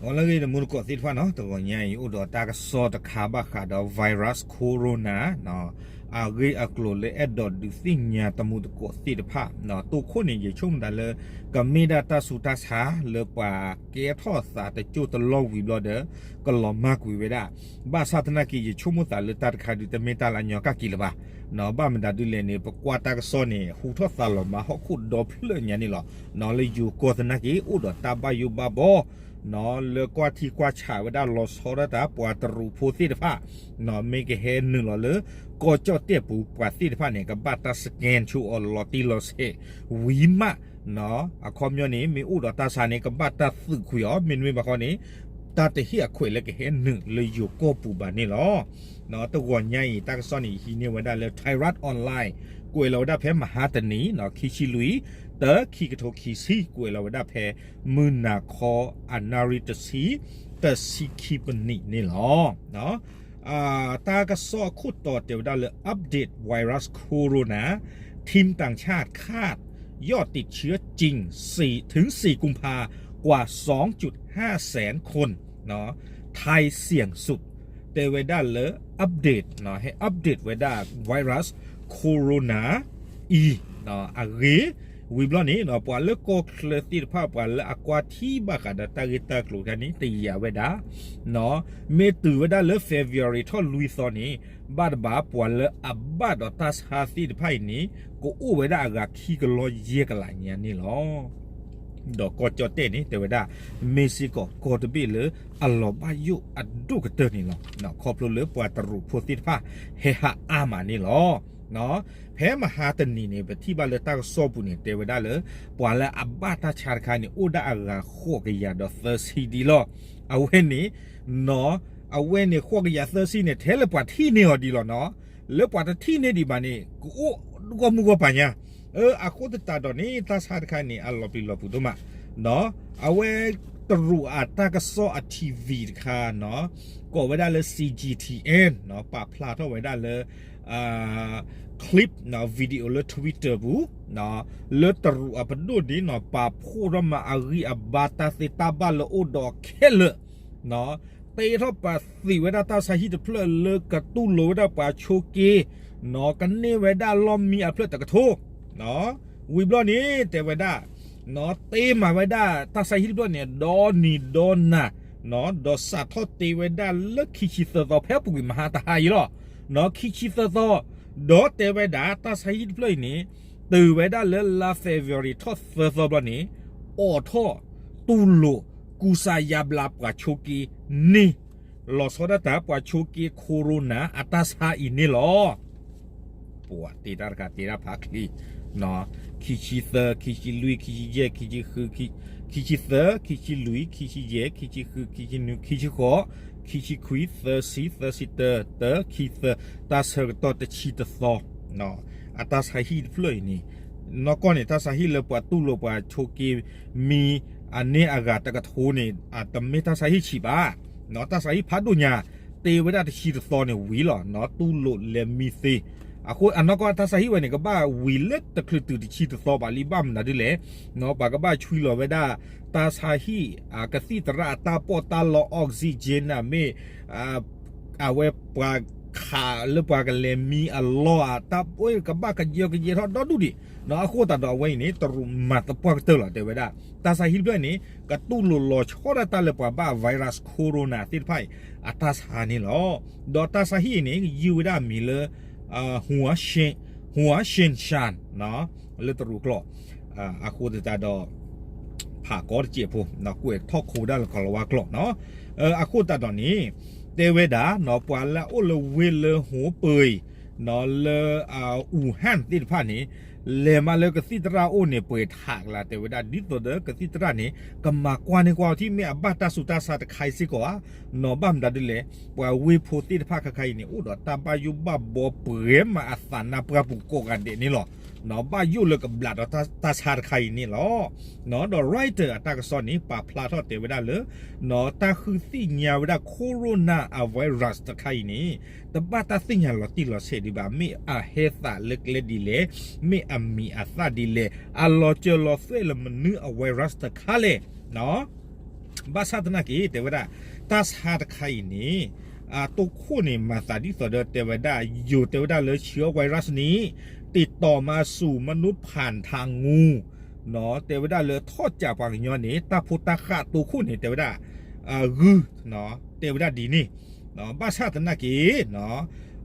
ဒီးလၢအဂ့ၢ်တမူတကိးသ့ၣ်တဖၣ်နီၤ, တဂီၤညါအံၤ အိၣ်ဒီးတၢ်ကစီၣ်တခါဘၣ်ဃးဒီး virus corona နီၤ, အဂ့ၢ်အကျိၤလၢအဲၣ်ဒိးဒုးသ့ၣ်ညါတမူတကိးသ့ၣ်တဖၣ်, တိခိၣ်န့ၣ် ယဆိကမိၣ်သးလၢ ကမ့ၢ်ဒၣ်တၢ်ဆူးတၢ်ဆါလၢပှၤကဲထီၣ်သးတစိၢ်တလီၢ်ဝံၤဘျီဒီး ကလီၤမၢ်ကွံာ်ဝဲဒၣ်, ဘၣ်ဆၣ်သနာ်က့ ယဆိကမိၣ်သးလၢတၢ်တခါဒုးတမ့ၢ်တၢ်လၢအညီကၣ်က့ၤလၢၤဘၣ်, ဘၣ်မတၤဒ်လဲၣ်န့ၣ် ပကွၢ်တၢ်ကစီၣ်န့ၣ် ဟူထီၣ်သါလီၤမးဟီၣ်ခိၣ်ဒီဖျၢၣ်ညါန့ၣ်လီၤ. လၢယိၤကီၢ်သနာ်က့ အိၣ်ဒီးတၢ်ဘၣ်ယိၣ်ဘၣ်ဘီ လၢကွၢ်ထံကွၢ်ဆးဝဲဒၣ်လီၤဆီဒၣ်တၢ် ပှၤတရူးဖိသ့ၣ်တဖၣ်, မ့ၢ်ကဟဲနုာ်လီၤလၢ ကီၢ်ကၠီၣ်တဲၣ်ပူၤ ပှၤသ့ၣ်တဖၣ်န့ၣ် ကဘၣ်တၢ် scan ဆိအီၤလီၤတံၢ်လီၤဆဲးဝံၤမး, အခီပညီန့ၣ် မ့ၢ်အိၣ်ဒီးတၢ်ဆါန့ၣ် ကဘၣ်တၢ်သုးကွံာ်အီၤ, မ့တမ့ၢ်ဘၣ်ဃီန့ၣ် တၢ်တဟ့ၣ်အခွဲးလၢကဟဲနုာ်လၢယိၤကီၢ်ပူၤဘၣ်န့ၣ်လီၤ. တဂီၤညါအံၤ တၢ်ကစီၣ်န့ၣ် ယဟံးန့ၢ်ဝဲဒၣ်လၢ Thairath Online ကွဲးလီၤဝဲဒၣ်ဖဲမဟါတနံၤ ခံဆံလွံၢ် တၢ ခံကထိခံဆံ ကွဲးလီၤဝဲဒၣ်ဖဲ မုၢ်နၤခီ အနၣ်ရံၣ်တဆံ တဆံခံပနံးန့ၣ်လီၤ. တၢ်ကစီၣ်အခိၣ်တီတဲဝဲဒၣ်လၢ update virus corona, ทีมต่างชาติคาดยอดติดเชื้อจริงถึงสี่กุมภากว่าสองจุดห้าแสนคน, ไทยเสี่ยงสุด တဲဝဲဒၣ်လၢ update ဟဲ update ဝဲဒၣ် virus corona အံၤ အဂ့ၢ် ဝံၤဘျီန့ၣ် ပှၤလၢကီၢ်ချၢသ့ၣ်တဖၣ် ပှၤလၢအကွၢ်ထံဘၣ်ဃးဒီးတၢ်ဂ့ၢ်တၢ်ကျိၤတခါန့ၣ် တယာ်ဝဲဒၣ်, မ့ၢ်တုၤဝဲဒၣ်လၢ February ထီၣ်လွံၢ်သီန့ၣ် ဘၣ်တဘၣ် ပှၤလၢအဘၣ်ဒီးတၢ်ဆါသ့ၣ်တဖၣ်အံၤန့ၣ် ကအိၣ်ဝဲဒၣ်အဂၤခံကလီယဲၢ်ကလးညါန့ၣ်လီၤ. ဒီးကီၢ်ကၠီၣ်တဲၣ်န့ၣ် တဲဝဲဒၣ် မ့ၢ်စ့ၢ်ကီးကီၢ်တဘ့ၣ်လၢအလီၤဘၣ်ယိၣ်အဒိၣ်ကတၢၢ်န့ၣ်လီၤ. ခီဖျိလၢပှၤတရူးဖိသ့ၣ်တဖၣ် ဟဲဟးအါမးန့ၣ်လီၤ. ဖဲမဟါတနံၤန့ၣ် ပထံၣ်ဘၣ်လၢတၢ်ကစီၣ်ပူၤန့ၣ် တဲဝဲဒၣ်လၢ ပှၤလၢအဘၣ်တၢ်ဆါတခါန့ၣ် အိၣ်ဒၣ်အဂၤဃိးကယၤဒီးသၢဆံဒံးလီၤ. အဝဲန့ၣ် နီၤ, အဝဲန့ၣ်ဃိးကယၤသၢဆံန့ၣ် ထဲလၢပှၤထံၣ်န့ၢ်အီၤဒံးလီၤနီၤ. လၢပှၤတထံၣ်န့ၢ်ဒံးဘၣ်န့ၣ် ကအိၣ်ဂီၢ်မုၢ်ဂီၢ်ပၤညါ. အဃိသတးဒီးန့ၣ် တၢ်ဆါတခါန့ၣ် အလီၤပျံၤလီၤဖုးဒိၣ်မး. အဝဲတရူးအတၢ်ကစီၣ်အ TV တခါနီၤ, ကိးဝဲဒၣ်လၢ CGTN နီၤ, ပာ်ဖျါထီၣ်ဝဲဒၣ်လၢ clip နီၤ, video လၢ Twitter ပူၤ လၢတရူးအပဒိၣ်န့ၣ်နီၤ ပာ်ဖှိၣ်ထီၣ်မးအဂံၢ်အဘါတၢ်သ့တၢ်ဘၣ်လၢအိၣ်ဒီးခဲလၢာ် တဲထီၣ်ပာ်သံးဝဲဒၣ်တၢ်ဆါဟံၣ်တဖျၢၣ်လၢကတူၢ်လိာ်ဝဲဒၣ်ပှၤဆိးက့, နီၤ, ကန့ၢ်ဝဲဒၣ်လီၢ်မံအဖျၢၣ်တကထိ, နီၤ, ဝံၤဘျီန့ၣ် တဲဝဲဒၣ် နီၤ, တ့မးဝဲဒၣ်တၢ်ဆါဟံၣ်တဖျၢၣ်န့ၣ် ဒီနံၤဒီနၤ, နီၤ, ဒီးစးထီၣ်တ့ဝဲဒၣ်လၢခံဆံသၢသီ ဖဲအပူၤကွံာ်မဟါတဟါအံၤလီၤ. နီၤ, ခံဆံသၢသီ, ဒီးတဲဝဲဒၣ်တၢ်ဆါဟံၣ်တဖျၢၣ်အံၤန့ၣ် တုၤဝဲဒၣ်လၢလါ February ထီၣ်သၢသီဘျီန့ၣ် အိးထီၣ်တူၢ်လိာ် ကူစါယါဘျါပှၤဆိးက့န့ၣ် လီၤဆီဒၣ်တၢ်ပှၤဆိးက့ Corona အတၢ်ဆါအံၤန့ၣ်လီၤ. ပှၤတ့တၢ်တခါတ့တၢ်ဖးချ့, နီၤ, ခံဆံသၢ, ခံဆံလွံၢ်, ခံဆံယဲၢ်, ခံဆံဃု, ခံဆံသၢ, ခံဆံလွံၢ်, ခံဆံယဲၢ်, ခံဆံဃု, ခံဆံနွံ, ခံဆံဃိး, ခံဆံခွံ, သၢဆံ, သၢဆံတၢ, တၢခံသၢ, တၢ်ဆၢကတီၢ်တဆံတသီ, နီၤ, အတၢ်ဆါဟံၣ်တဖျၢၣ်အံၤန့ၣ် နီၢ်ကီၢ်န့ၣ် တၢ်ဆါဟံၣ်လၢပှၤတူၢ်လိာ်ပှၤဆိးက့မံၤ အန့ၢ်အဂၤတကထိန့ၣ် အတမ့ၢ်တၢ်ဆါဟံၣ်ဆံးဘၣ်, နီၤ, တၢ်ဆါဟံၣ်ဖးဒိၣ်ညါ တ့ဝဲဒၣ်တဆံတသီန့ၣ်ဝံၤလီၤ, နီၤ, တူၢ်လိာ်လဲၤမံသ့. အဃိအနီၢ်ကီၢ်တၢ်ဆါဟံၣ်ဝဲန့ၣ် ကဘၣ်ဝံၤလၢတချုးတုၤတဆံတသီဘၣ်လံ ဘၣ်မနုၤဒ်လဲၣ်, နီၤ, ပှၤကဘၣ်ဆွံလီၤဝဲဒၣ် တၢ်ဆါဟံၣ် ကသံၣ်သရၣ်အတၢ်ပီးတၢ်လီ oxygen န့ၣ် မ့ၢ် အဝဲပှၤခးလၢပှၤကလဲၤမံအလီၢ် တၢ်ပီးကဘၣ်ကယၢကယဲထီၣ်ဒီဒူၣ်ဒံး, နီၤ, အဃိသတးဒီးအဝဲအံၤန့ၣ် တရူးမၤသပှၢ်ကတၢၢ်လီၤ တဲဝဲဒၣ် တၢ်ဆါဟံၣ်တဖျၢၣ်န့ၣ် ကတူၢ်လိာ်လီၤဆီဒၣ်တၢ်လၢပှၤဘၣ် virus corona သ့ၣ်တဖၣ်အံၤ အတၢ်ဆါန့ၣ်လီၤ. ဒီးတၢ်ဆါဟံၣ်အံၤန့ၣ် ယုၢ်ဝဲဒၣ်အမံၤလၢ Huashan, Huashan Shan, နီၤ, လၢတရူးကျိာ်, အဃိသတးဒီး ဖးကီတစဲးဖိ ကွဲးထီၣ်ခိဒၣ်လၢကီၤလၤဝါကျိာ်နီၤ. အဃိသတးဒီးန့ၣ် တဲဝဲဒၣ်နီၤ ပှၤလၢအအိၣ်လၢဝ့ၢ်လၢဟူးပၢၤအံၤ နီၤ လၢ Wuhan သ့ၣ်တဖၣ်န့ၣ် လဲၤမးလၢကသံၣ်သရၣ်အအိၣ်န့ၣ် ပှဲၤထးကလါ တဲဝဲဒၣ် ဒ်သိးဒီးကသံၣ်သရၣ်န့ၣ် ကမၤကွၢ်န့ၢ်ကွၢ်အီၤထံ မ့ၢ်အဘၣ်တၢ်ဆူးတၢ်ဆါတခါအံၤစ့ၢ်ကီးဧါ, နီၤ ဘၣ်မတၤဒ်လဲၣ် ပှၤဝ့ၢ်ဖိသ့ၣ်တဖၣ်ခါခါအံၤန့ၣ် အိၣ်ဒီးတၢ်ဘၣ်ယိၣ်ဘၣ်ဘီပှဲၤမးအသးနါပှၢ်ပူၤကိးဂၤဒဲးန့ၣ်လီၤ. ဘၣ်ယိၣ်လၢကဘျးဒီးတၢ်ဆါတခါအံၤန့ၣ်လီၤ. ဒီး Reuters အတၢ်ကစီၣ်န့ၣ် ပာ်ဖျါထီၣ်တဲဝဲဒၣ်လၢ တၢ်ဃုသ့ၣ်ညါဝဲဒၣ် Corona အ virus တခါအံၤန့ၣ် တဘၣ်တၢ်သ့ၣ်ညါလီၤတံၢ်လီၤဆဲးဒံးဘၣ် မ့ၢ်အဟဲသးလၢကျဲဒ်လဲၣ်, မ့ၢ်အမံၤအသၣ်ဒ်လဲၣ်, အလီၤစၢၤလီၤသွဲၣ်လၢမနုၤအ virus တခါလဲၣ်. ဘၣ်ဆၣ်သနာ်က့ တဲဝဲဒၣ် တၢ်ဆါတခါအံၤန့ၣ် အတိၢ်ခိၣ်န့ၣ် မၤသးဒ်သိးဒီးတဲဝဲဒၣ် ယိၤတဲဝဲဒၣ်လၢ เชื้อไวรัสนี้ ติดต่อมาสู่มนุษย์ผ่านทางงู တဲဝဲဒၣ်လၢထီၣ်ကးပှၤကညီန့ၣ် တၢ်ဖိတၢ်ဃၢ်တိၢ်ခိၣ်န့ၣ် တဲဝဲဒၣ် ဂုၢ် တဲဝဲဒၣ်ဒ်န့ၣ် ဘၣ်ဆၣ်သနာ်က့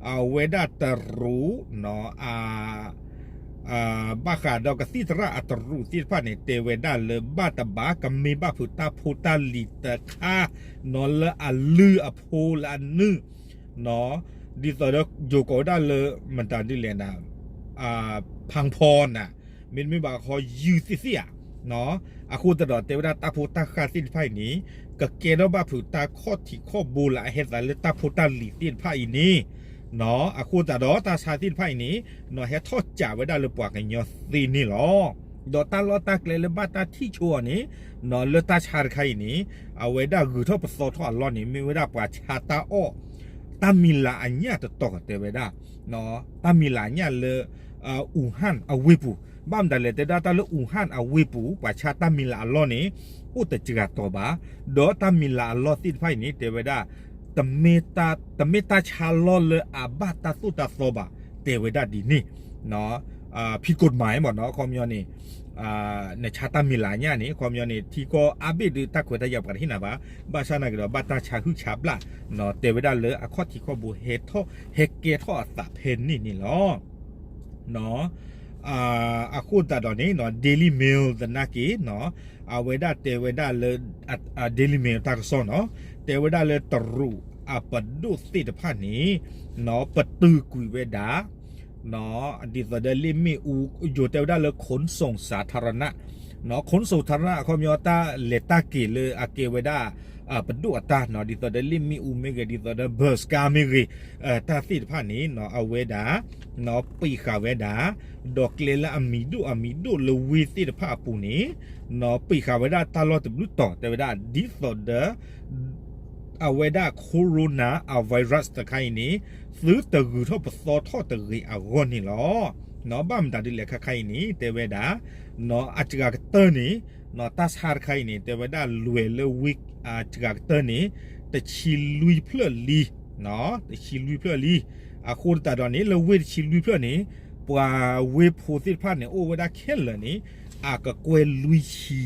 အဝဲဒၣ်တရူး ဘၣ်ဃးဒီးကသံၣ်သရၣ်အတရူးသ့ၣ်တဖၣ်န့ၣ် တဲဝဲဒၣ်လၢဘၣ်တဘၣ် ကမ့ၢ်ဘၣ်ဖုးတၢ်ဖိတၢ်လံၤတခါ လၢအလုၢ်အဖိလၢအနုၢ် ဒ်သိးဒီးယိၤကိးဝဲဒၣ်လၢ မတၤဒ်လဲၣ်နၤ ဖၣ်ဖီနၤ မ့တမ့ၢ်ဘၣ်ခီယုၢ်သ့ၣ်သ့ၣ်ဧါ အဃိသတးဒီးတဲဝဲဒၣ်တၢ်ဖိတၢ်ဃၢ်သ့ၣ်တဖၣ်အံၤန့ၣ် ကကဲထီၣ်ဘၣ်ဖုးတၢ်ခီၣ်ထံးခီၣ်ဘိလၢအဟဲသးလၢတၢ်ဖိတၢ်လံၤသ့ၣ်တဖၣ်အံၤန့ၣ် အဃိသတးဒီးတၢ်ဆါသ့ၣ်တဖၣ်အံၤန့ၣ် ဟဲထီၣ်ကးဝဲဒၣ်လၢပှၤကညီသ့န့ၣ်လီၤ. ဒီးတၢ်လီၢ်တၢ်ကျဲလၢဘၣ်တၢ်ထံၣ်ဆိအီၤန့ၣ် လၢတၢ်ဆါတခါအံၤန့ၣ် အဝဲဒၣ်ဂုၤထီၣ်ပသီထီၣ်အလီၢ်န့ၣ် မ့ၢ်ဝဲဒၣ်ပှၤဆါတၢ်အီၣ် တၢ်မံၤလၤအညၣ်တတီၤတဲဝဲဒၣ် တၢ်မံၤလၤအညၣ်လၢ အူဟၣ်အဝ့ၢ်ပူၤ ဘၣ်မတၤလဲၣ်တဲဒၣ်တၢ်လၢအူဟၣ်အဝ့ၢ်ပူၤ ပှၤဆါတၢ်မံၤလၤအလီၢ်န့ၣ် အိၣ်တစှၤတီၤဘၣ် ဒီးတၢ်မံၤလၤအလီၢ်သ့ၣ်တဖၣ်အံၤန့ၣ် တဲဝဲဒၣ် တမ့ၢ်တၢ်ဆါလီၢ်လၢအဘၣ်တၢ်သိၣ်တၢ်သီဘၣ် တဲဝဲဒၣ်ဒ်န့ၣ် ဖံးကိးမၤမ့ၢ်နီၤ အခီပညီန့ၣ် နဆါတၢ်မံၤလၤညၣ်န့ၣ် အခီပညီန့ၣ် ထံကီၢ်အါဘ့ၣ်ဒုးတၢ်ခွဲးတၢ်ယာ်ပှၤတဟ့ၣ်နၤဘၣ် ဘၣ်ဆၣ်သနာ်က့ဒီး ဘၣ်တၢ်ဆါဟုၣ်ဆါဘျၣ် တဲဝဲဒၣ်လၢအခီၣ်ထံးခီၣ်ဘိဟဲထီၣ် ဟဲကဲထီၣ်အသးဖဲန့ၣ်န့ၣ်လီၤ. အဃိသတးဒီးန့ၣ် Daily Mail သနာ်က့ အဝဲဒၣ်တဲဝဲဒၣ်လၢ Daily Mail တၢ်ကစီၣ်နီၤ တဲဝဲဒၣ်လၢတရူးအပဒိၣ်သ့ၣ်တဖၣ်န့ၣ် ပတုာ်ကွံာ်ဝဲဒၣ် ဒ်သိးဒီးလ့ၣ်မ့ၣ်အူ ယိၤတဲဝဲဒၣ်လၢ ขนส่งสาธารณะ ขนส่งสาธารณะ အခီပညီတၢ်လဲၤတၢ်က့ၤလၢအကဲဝဲဒၣ် ပဒိၣ်အတၢ် ဒ်သိးဒီးလ့ၣ်မ့ၣ်အူမ့ၢ်ဂ့ၤ ဒ်သိးဒီး ဘၢၣ်စကါမ့ၢ်ဂ့ၤ တၢ်သ့ၣ်တဖၣ်န့ၣ် အဝဲဒၣ် ပံးဃာ်ဝဲဒၣ် ဒီးကျဲလၢအမံၤဒိၣ်အမံၤဒိၣ်လၢဝ့ၢ်သ့ၣ်တဖၣ်အပူၤန့ၣ် ပံးဃာ်ဝဲဒၣ်တၢ်လီၢ်တဘျုးတီၤ တဲဝဲဒၣ်ဒ်သိးဒီး အဝဲဒၣ် corona အ virus တခါအံၤန့ၣ် သုတဂုၤထီၣ်ပသီထီၣ်တဂ့ၤအဂီၢ်န့ၣ်လီၤ. ဘၣ်မတၤဒ်လဲၣ်ခါခါအံၤန့ၣ် တဲဝဲဒၣ် အစှၤကတၢၢ်န့ၣ် တၢ်ဆါတခါအံၤန့ၣ် တဲဝဲဒၣ်လွဲၢ်လၢဝ့ၢ်အစှၤကတၢၢ်န့ၣ် တဆံလွံၢ်ဖျၢၣ်လံ တဆံလွံၢ်ဖျၢၣ်လံ. အဃိသတးဒီးန့ၣ် လၢဝ့ၢ်တဆံလွံၢ်ဖျၢၣ်န့ၣ် ပှၤဝ့ၢ်ဖိသ့ၣ်တဖၣ်န့ၣ် အိၣ်ဝဲဒၣ်ခဲလၢာ်န့ၣ် အကကွဲၢ်လွံၢ်ဆံ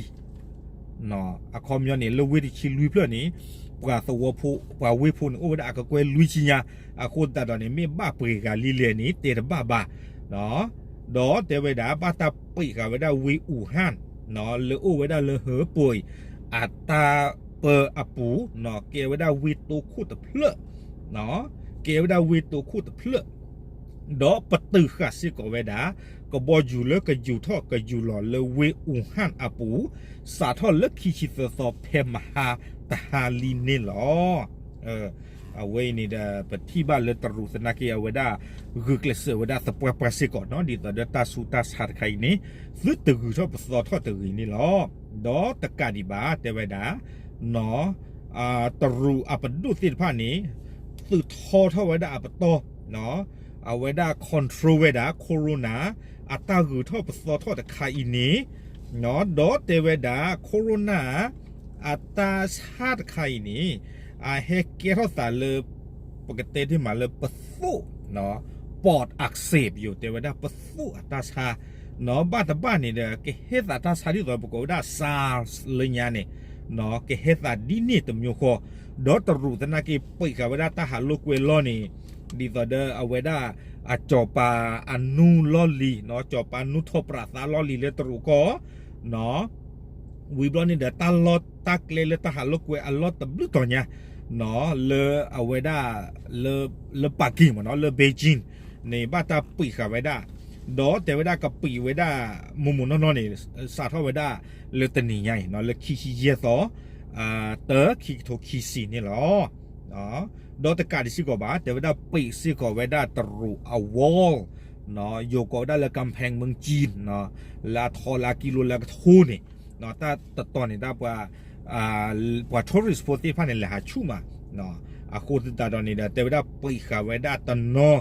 အခီပညီန့ၣ် လၢဝ့ၢ်တဆံလွံၢ်ဖျၢၣ်န့ၣ် ပှၤသဝီဖိ ပှၤဝ့ၢ်ဖိန့ၣ် အိၣ်ဝဲဒၣ်အကကွဲၢ်လွံၢ်ဆံညါ, အဃိသတးဒီးန့ၣ် မ့ၢ်ဘၣ်ပှဲၤဂၤလံလဲၣ်န့ၣ် တဲတဘၣ်ဘၣ်. ဒီးတဲဝဲဒၣ် ဘၣ်တၢ်ပံးဃာ်ဝဲဒၣ်ဝ့ၢ်အူဟၣ် လၢအိၣ်ဝဲဒၣ်လၢဟၢပှဲၤ အတၢ်ပၢအပူၤ ကဲဝဲဒၣ်ဝ့ၢ်တိခိၣ်တဖျၢၣ်, ကဲဝဲဒၣ်ဝ့ၢ်တိခိၣ်တဖျၢၣ် ဒီးပတုာ်ဃာ်စ့ၢ်ကီးဝဲဒၣ် ကဘီယူၤလၢကယူၤထီၣ်ကယူၤလီၤလၢဝ့ၢ်အူဟၣ်အပူၤ စးထီၣ်လၢခံဆံသၢသီဖဲမဟါတဟါလံန့ၣ်လီၤ. အဝဲအံၤန့ၣ်ဒီး ပထံၣ်ဘၣ်လၢတရူးသနာ်က့ အဝဲဒၣ် ဂုာ်ကျဲးစၢးဝဲဒၣ်သပှၢ်ပှၢ်စ့ၢ်ကီးနီၤ ဒ်သိးဒီးတၢ်ဆူးတၢ်ဆါတခါအံၤန့ၣ် သုတဂုၤထီၣ်ပသီထီၣ်တဂ့ၤန့ၣ်လီၤ. ဒီးတကးဒံးဘၣ် တဲဝဲဒၣ် တရူးအပဒိၣ်သ့ၣ်တဖၣ်န့ၣ် သုးထီထီၣ်ဝဲဒၣ်အပတီၢ် အဝဲဒၣ် control ဝဲဒၣ် corona အတၢ်ဂုၤထီၣ်ပသီထီၣ်တခါအံၤန့ၣ် ဒီးတဲဝဲဒၣ် corona အတၢ်ဆါတခါအံၤန့ၣ် အဟဲကဲထီၣ်သးလၢ ပကတဲတ့ၢ်မးလၢပသိၣ် ပီးအၣ်စ့း ယိၤတဲဝဲဒၣ်ပသိၣ်အတၢ်ဆါ ဘၣ်တဘၣ်န့ၣ်ဒီး ကဟဲသးတၢ်ဆါဒ်သိးပကိးဝဲဒၣ် SARS လၢညါန့ၣ် ကဟဲသးဒ်န့ၣ်တမျိုးဃီ ဒီးတရူးသနာ်က့ ပံးဃာ်ဝဲဒၣ်တၢ်ဟးလိာ်ကွဲလီၢ်န့ၣ် ဒ်သိးဒီးအဝဲဒၣ် အစီၤပၤအနူလီၢ်လံၤ စီၤပၤနူထီၣ်ပြးသးလီၢ်လံၤလၢတရူးကီၢ် ဝံၤဘျီန့ၣ်ဒီး တၢ်လီၢ်တၢ်ကျဲလၢတၢ်ဟးလိာ်ကွဲအလီၢ်တဘျုးတီၤညါ လၢအဝဲဒၣ် လၢ လၢ Peking မ့ၢ်နီၤ လၢ Beijing န့ၣ် ဘၣ်တၢ်ပံးဃာ်ဝဲဒၣ် ဒီးတဲဝဲဒၣ်ကပံးဝဲဒၣ် မိၢ်မိၢ်နီၢ်နီၢ်န့ၣ် စးထီၣ်ဝဲဒၣ်လၢတနံၤညါအံၤ လၢခံဆံယဲၢ်သီ တၢ ခံကထိခံဆံန့ၣ်လီၤ. ဒီးတကးဒံးစ့ၢ်ကီးဘၣ် တဲဝဲဒၣ်ပံးစ့ၢ်ကီးဝဲဒၣ်တရူးအ wall ယိၤကိးဝဲဒၣ်လၢ ကမ်ဖဲၣ်မုၢ်ကၠံ လၢအထီလၢအကံလိလၢအကထိန့ၣ် တၢ်တတီၤန့ၣ် တၢ်ပှၤ ပှၤ tourist ဖိသ့ၣ်တဖၣ်န့ၣ် လဲၤဟးဆူၣ်မး အဃိသတးဒီးန့ၣ်ဒီး တဲဝဲဒၣ်ပံးဃာ်ဝဲဒၣ်တနီၤ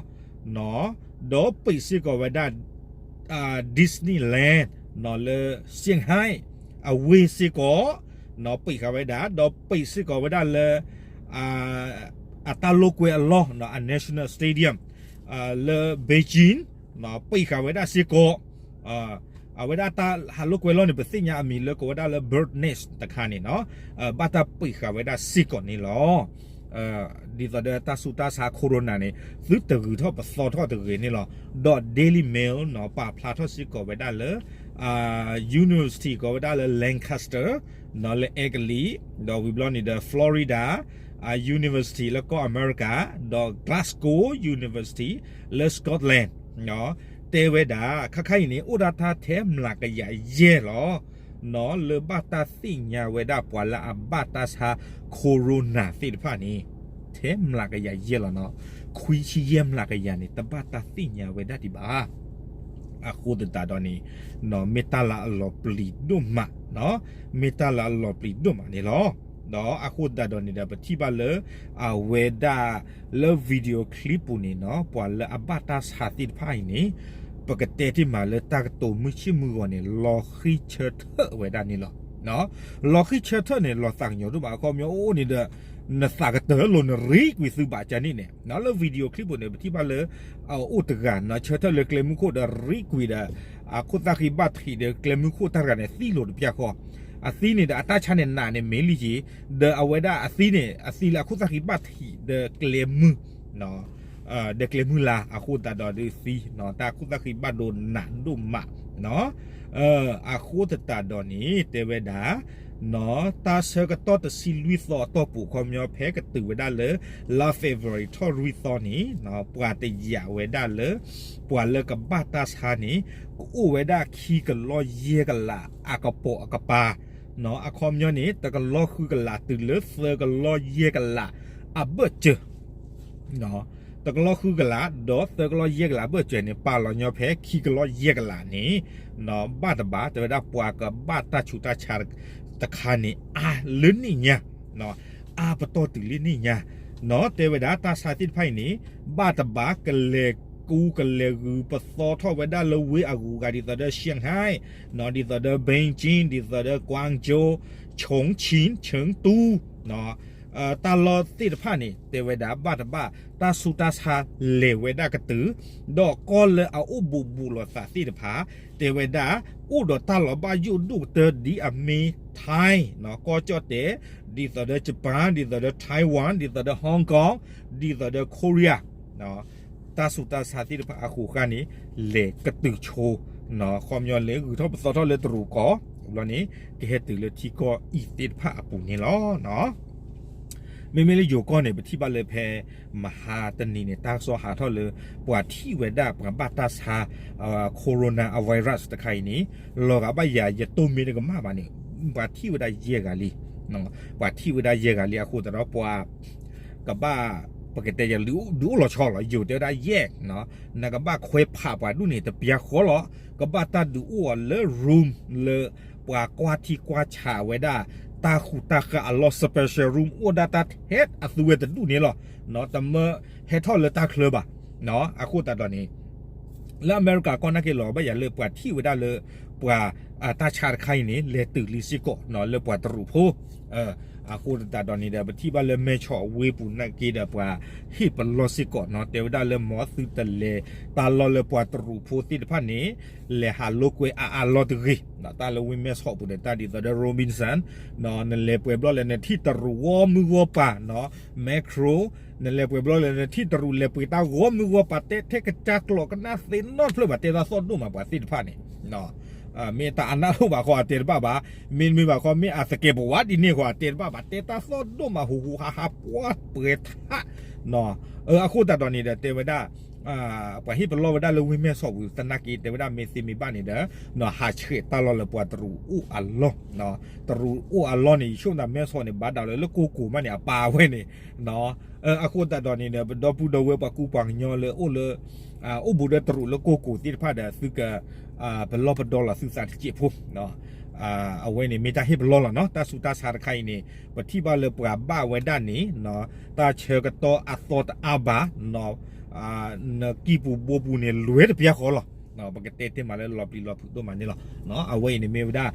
ဒီးပံးစ့ၢ်ကီးဝဲဒၣ် Disneyland လၢ Shanghai အဝ့ၢ်စ့ၢ်ကီး ပံးဃာ်ဝဲဒၣ် ဒီးပံးစ့ၢ်ကီးဝဲဒၣ်လၢ အတၢ်လိာ်ကွဲအလီၢ် အ National Stadium လၢ Beijing ပံးဃာ်ဝဲဒၣ်စ့ၢ်ကီး အဝဲဒၣ်တၢ်ဟးလိာ်ကွဲလီၢ်န့ၣ် ပသ့ၣ်ညါအမံၤလၢကိးဝဲဒၣ်လၢ Bird Nest တခါန့ၣ် ဘၣ်တၢ်ပံးဃာ်ဝဲဒၣ်စ့ၢ်ကီးန့ၣ်လီၤ. ဒ်သိးဒီးတၢ်ဆူးတၢ်ဆါ Corona န့ၣ် သုတဂုၤထီၣ်ပသီထီၣ်တဂ့ၤန့ၣ်လီၤ. ဒီး Daily Mail ပာ်ဖျါထီၣ်စ့ၢ်ကီးဝဲဒၣ်လၢ University ကိးဝဲဒၣ်လၢ Lancaster လၢအဲကလံး ဒီးဝံၤဘျီန့ၣ်ဒီး Florida University လၢကီၢ်အမဲရကၤ ဒီး Glasgow University လၢ Scotland တဲဝဲဒၣ် ခါခါအံၤန့ၣ် အိၣ်ဒၣ်တၢ်ထဲမျးကယၤယဲၢ်လီၤ လၢဘၣ်တၢ်သ့ၣ်ညါဝဲဒၣ်ပှၤလၢအဘၣ်တၢ်ဆါ Corona သ့ၣ်တဖၣ်န့ၣ် ထဲမျးကယၤယဲၢ်လီၤနီၤ, ခွံဆံယဲၢ်မျးကယၤန့ၣ် တဘၣ်တၢ်သ့ၣ်ညါဝဲဒၣ်ဒံးဘၣ်. အဃိသတးဒီးန့ၣ် မ့ၢ်တၢ်လၢအလီၤပျံၤဒိၣ်မး, မ့ၢ်တၢ်လၢအလီၤပျံၤဒိၣ်မးန့ၣ်လီၤ. ဒီးအဃိသတးဒီးန့ၣ်ဒီး ပထံၣ်ဘၣ်လၢ အဝဲဒၣ်လၢ video clip ပူၤန့ၣ်နီၤ ပှၤလၢအဘၣ်တၢ်ဆါသ့ၣ်တဖၣ်အံၤန့ၣ် ပကတဲတ့ၢ်မးလၢတၢ်ကတိၤမုၢ်ဆ့ၣ်မုၢ်ဂီၤန့ၣ် လီၤဃံၢ်ဆၢထၢၣ်ဝဲဒၣ်န့ၣ်လီၤ. လီၤဃံၢ်ဆၢထၢၣ်န့ၣ် လီၤသးကညီၤဒိၣ်မး အခီပညီအိၣ်န့ၣ်ဒီး နသးကတၢၢ်လိာ် နရံကွံာ်သုဘၣ်ကန့ၣ်န့ၣ် လၢ video clip ပူၤန့ၣ် ပထံၣ်ဘၣ်လၢ အိၣ်တဂၤနီၤ ဆၢထၢၣ်လၢကျဲမုၢ်ခိၣ်ဒီးရံကွံာ်ဒီး အခိၣ်သၣ်ဃံဘၣ်ထံးဒီးကျဲမုၢ်ခိၣ်တၢ်တဂၤန့ၣ် သံလိာ်တပျၢ်ဃီ, အသံန့ၣ်ဒီး အတၢ်ဆါန့ၣ်နးန့ၣ်မ့ၢ်လံက့ၤ, ဒီးအဝဲဒၣ်အသံန့ၣ် အသံလၢအခိၣ်သၣ်ဃံဘၣ်ထံးဒီးကျဲမုၢ် ဒီးကျဲမုၢ်လါ အဃိသတးဒီးဒုးသံ တၢ်ခိၣ်သၣ်ဃံဘၣ်ဒိနးဒိၣ်မး အဃိသတးဒီးန့ၣ် တဲဝဲဒၣ် တၢ်ဆၢကတီၢ်တဆံလွံၢ်သီအတီၢ်ပူၤ ခီပညီဖဲကတုၤဝဲဒၣ်လၢ လါ February ထီၣ်လွံၢ်သီန့ၣ် ပှၤတယာ်ဝဲဒၣ်လၢ ပှၤလၢကဘၣ်တၢ်ဆါန့ၣ် ကအိၣ်ဝဲဒၣ်ခံကလီယဲၢ်ကလးအကပိာ်အကပၤ အခီပညီန့ၣ် တကလီဃုကလးတုၤလၢသၢကလီယဲၢ်ကလးအဘၢၣ်စၢၤ တကလီဃုကလး ဒီးသၢကလီယဲၢ်ကလးအဘၢၣ်စၢၤန့ၣ် ပာ်လီၤညီဖဲခံကလီယဲၢ်ကလးန့ၣ် ဘၣ်တဘၣ် တဲဝဲဒၣ်ပှၤကဘၣ်တၢ်ဆူးတၢ်ဆါတခါန့ၣ် အါလၢန့ၣ်ညါ အါပတီၢ်တုၤလၢန့ၣ်ညါ တဲဝဲဒၣ်တၢ်ဆါသ့ၣ်တဖၣ်အံၤန့ၣ် ဘၣ်တဘၣ်ကလဲၤကူကလဲၤဂုာ်ပသီထီၣ်ဝဲဒၣ်လၢဝ့ၢ်အဂုၤအဂၤ ဒ်သိးဒီး Shanghai ဒ်သိးဒီး Beijing ဒ်သိးဒီး Guangzhou Chongqing Chengdu တၢ်လီၢ်သ့ၣ်တဖၣ်န့ၣ် တဲဝဲဒၣ်ဘၣ်တဘၣ် တၢ်ဆူးတၢ်ဆါလဲၤဝဲဒၣ်ကတုၤ ဒီးကီၢ်လၢအအိၣ်ဘူးဘူးလိာ်သးသ့ၣ်တဖၣ် တဲဝဲဒၣ် အိၣ်ဒီးတၢ်လီၤဘၣ်ယိၣ်ဒိၣ်ကတၢၢ်ဒ်အမ့ၢ် Thai ကီၢ်ကၠီၣ်တဲာ် ဒ်သိးဒီး Japan ဒ်သိးဒီး Taiwan ဒ်သိးဒီး Hong Kong ဒ်သိးဒီး Korea တၢ်ဆူးတၢ်ဆါသ့ၣ်တဖၣ်အဃိးဃၣ်န့ၣ် လဲၤကတုၤဆိ ခီပညီလၢဂုာ်ထီၣ်ပသီထီၣ်လၢတရူးကီၢ် ဘျီန့ၣ် ကဟဲတုၤလၢထံကီၢ်အံၤသ့ၣ်တဖၣ်အပူၤန့ၣ်လီၤ. မ့မ့ၢ်လၢယိၤကီၢ်န့ၣ် ပထံၣ်ဘၣ်လၢဖဲ မဟါတနံၤန့ၣ် တၢ်ကစီၣ်ဟးထီၣ်လၢ ပှၤထံၣ်ဝဲဒၣ်ပှၤဘၣ်တၢ်ဆါ corona virus တခါအံၤန့ၣ် လီၤဂာ်ဘၣ်ယၤ ယတိၢ်မ့ၢ်တကမၣ်ဘၣ်န့ၣ် ပှၤထံၣ်ဝဲဒၣ်ယဲၢ်ဂၤလံ ပှၤထံၣ်ဝဲဒၣ်ယဲၢ်ဂၤလံအဃိသတးဒီးပှၤ ကဘၣ် ပကတဲယၤ ဒုးအိၣ်လီၤဆီလီၤ ယိၤတဲဝဲဒၣ်ယဲၢ် နကဘၣ်ခွဲးဖးပှၤဒူၣ်န့ၣ်တပျၢ်ဃီလီၤ ကဘၣ်တၢ်ဒုးအိၣ်အီၤလၢ room လၢ ပှၤကွၢ်ထံကွၢ်ဆးဝဲဒၣ် တၢ်ဃူးတၢ်ဃာ်အလီၢ် special room အိၣ်ဒၣ်တၢ်ထဲအသုဝဲတဒူၣ်န့ၣ်လီၤ. တမၢဟဲထီၣ်လၢတၢ်ချၢဘၣ်. အဃိသတးဒီးန့ၣ် လၢအမဲရကၤကီၢ်နာ်က့လီၤဘၣ်ယၤလၢပှၤထံၣ်ဝဲဒၣ်လၢ ပှၤတၢ်ဆါတခါအံၤန့ၣ် လဲၤတုၤလံစ့ၢ်ကီး လၢပှၤတရူးဖိ အဃိသတးဒီးန့ၣ်ဒီး ပထံၣ်ဘၣ်လၢမဲဆီးဝ့ၢ်ပူၤနာ်က့ဒီး ပှၤဟ့ၣ်ပလီၢ်စ့ၢ်ကီး တဲဝဲဒၣ်လၢမ်သုတလဲၤတၢ်လီၢ်လၢပှၤတရူးဖိသ့ၣ်တဖၣ်န့ၣ် လဲၤဟးလိာ်ကွဲအါအါလီၢ်တဂ့ၤ. တၢ်လၢဝ့ၢ်မဲဆီးပူၤဒီး တၢ်ဒ်သိးဒီး Robinson နလဲၤပှဲၤဘျီလဲၣ် နထံၣ်တရူးဂီၢ်မုၢ်ဂီၢ်ပၤ Metro နလဲၤပှဲၤဘျီလဲၣ် နထံၣ်တရူးလဲၤပှ့ၤတၢ်ဂီၢ်မုၢ်ဂီၢ်ပၤ တဲထဲကစၢ်ကျိာ်ကနၣ်သ့နီတဖျၢၣ်ဘၣ် တဲတၢ်သီၣ်ဒိၣ်မးပှၤသ့ၣ်တဖၣ်န့ၣ် မ့ၢ်တၢ်အနၢ်လိၣ်ဘၣ်ဃီအတဲတဘၣ်ဘၣ်, မ့တမ့ၢ်ဘၣ်ဃီ မ့ၢ်အသကဲးပဝးဒ်န့ၣ်ဃီအတဲတဘၣ်ဘၣ်, တဲတၢ်သီၣ်ဒိၣ်မး ဟူးဟူးဟးဟး ပှၤပှဲၤထး, အဃိသတးဒီးန့ၣ်ဒီး တဲဝဲဒၣ် ပှၤဟ့ၣ်ပလီၢ်ဝဲဒၣ်လၢဝ့ၢ်မဲဆီးပူၤသနာ်က့ တဲဝဲဒၣ်မ့ၢ်သ့မ့ၢ်ဘၣ်န့ၣ်ဒီး ဟးဆှဲးတၢ်လီၢ်လၢပှၤတရူးအိၣ်အလီၢ်, တရူးအိၣ်အလီၢ်န့ၣ် ယဆိကမိၣ်မဲဆီးန့ၣ် ဘၣ်ဒၣ်လၢ လၢကိၢ်ကိးမးန့ၣ် အပၢ်ဝဲန့ၣ် အဃိသတးဒီးန့ၣ်ဒီး ပဒီပုၢ်ဒီဝဲၢ်ပှၤကူပှၤကညီလၢအိၣ်လၢ အိၣ်ဘူးဒီးတရူးလၢကိၢ်ကိးသ့ၣ်တဖၣ်ဒီး သုက ပလီၢ်ပဒီလီၤသုသးတစဲးဖိ, အဝဲန့ၣ်မ့ၢ်တၢ်ဟ့ၣ်ပလီၢ်လီၤနီၤ, တၢ်ဆူးတၢ်ဆါတခါအံၤန့ၣ် ပထံၣ်ဘၣ်လၢပှၤဘၣ်ဝဲဒၣ်န့ၣ် တၢ်ဆၢကတီၢ်အသီတအါဘၣ် နကံၢ်ပူၤဘိပူၤန့ၣ် လွဲတပျၢ်ဃီလီၤ. ပကတဲတ့ၢ်မးလၢလီၤပျံၤလီၤဖုးဒိၣ်မးန့ၣ်လီၤ. အဝဲအံၤန့ၣ်မ့ၢ်ဝဲဒၣ်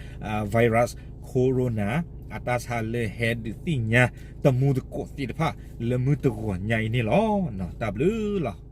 virus corona အတၢ်ဆါလၢဟဲဒုးသ့ၣ်ညါတမူသကိးသ့ၣ်တဖၣ်လၢမုၢ်တဂီၤညါအံၤန့ၣ်လီၤ. တၢ်ဘျုးလီၤ.